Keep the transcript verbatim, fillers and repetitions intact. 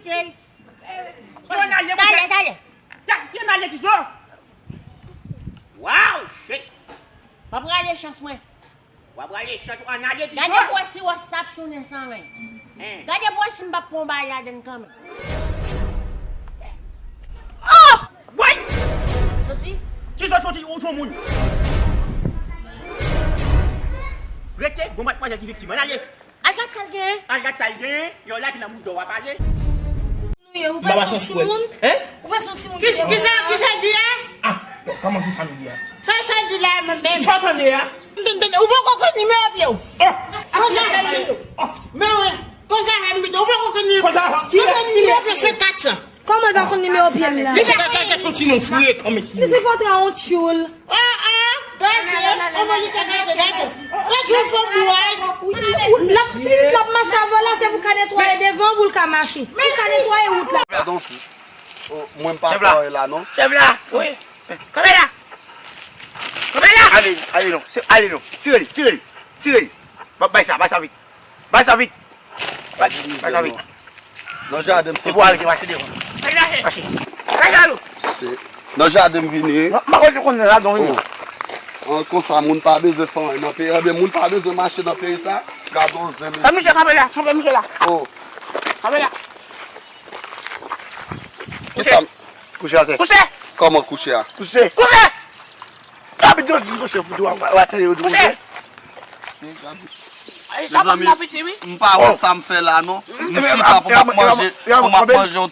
Tèl. Tèl, tèl. Tèl, tèl. Tèl, tèl, tèl. Waw, shit. M ap rale chans mwen. W ap rale chan tou ann ale toujou. Gade pou wè si WhatsApp tounen san ren. Hein. Gade pou wè si m p ap pran yon bagay ladann kanmenm. Oh! Woy! Sosi? Kisa w soti ou sou moun? Rete, gon matmwazèl ki viktim. Ann ale. Al gad sa l genyen. Al gad sa l genyen. Yon la ki nan mouda w ap ale. Nou ye, ou pa son timoun? Hein? Ou pa son timoun? Kisa, kisa, kisa di a? Ah, bon, kòman kisa nou di a? Sa, sa di la, menm. Sa w tande a? Ou poko konn nimewo pye w. Oh! Konsa. Oh! Men wè, konsa, Hamilton, ou poko konn nimewo. Konsa. Ou konn nimewo pye w se kat san. Kòman l pa konn nimewo pye l la? Li se kat san, kat san, ti non frekan, mesye. Li se kontre a yon tchoul. Ah, ah, gade, on va li gade, gade. Gade, yon fo bwaz. L ap ti minit l ap mache avè w la, se pou ka netwaye devan pou l ka mache. Pou ka netwaye wout la. Gadon fi. Oh, mwen m pa kwè la non. Chèf la. Wi. Kanpe la. Kanpe la. Ale, ale non. Se, ale non. Tire li, tire li. Tire li. Ba-, bay sa, bay sa vit. Bay sa vit. Bay, bay sa vit. Nan jaden m soti. Se pou ale ki mache devan. Mache. Bay sa nou. Se nan jaden m vini. Non, m pa konn konnen ladan wi. Oh. An konsa moun pa bezwen fè anyen nan peyi. Ebyen moun pa bezwen mache nan peyi sa. Gadon zen. Kanpe misye, kanpe la. Kanpe misye la. Oh. Kanpe la. Kisa? Kouche atè. Kouche! Kòman kouche a? Kouche! Kouche! Gabit, yo di kouche, fouti, w a, w a tande yo di kouche. Kouche! Se Gabit. Ay, sa pa m nan piti, wi. M pa wè sa m fè la, non. M chita pou m ap manje, pou m ap manje yon ti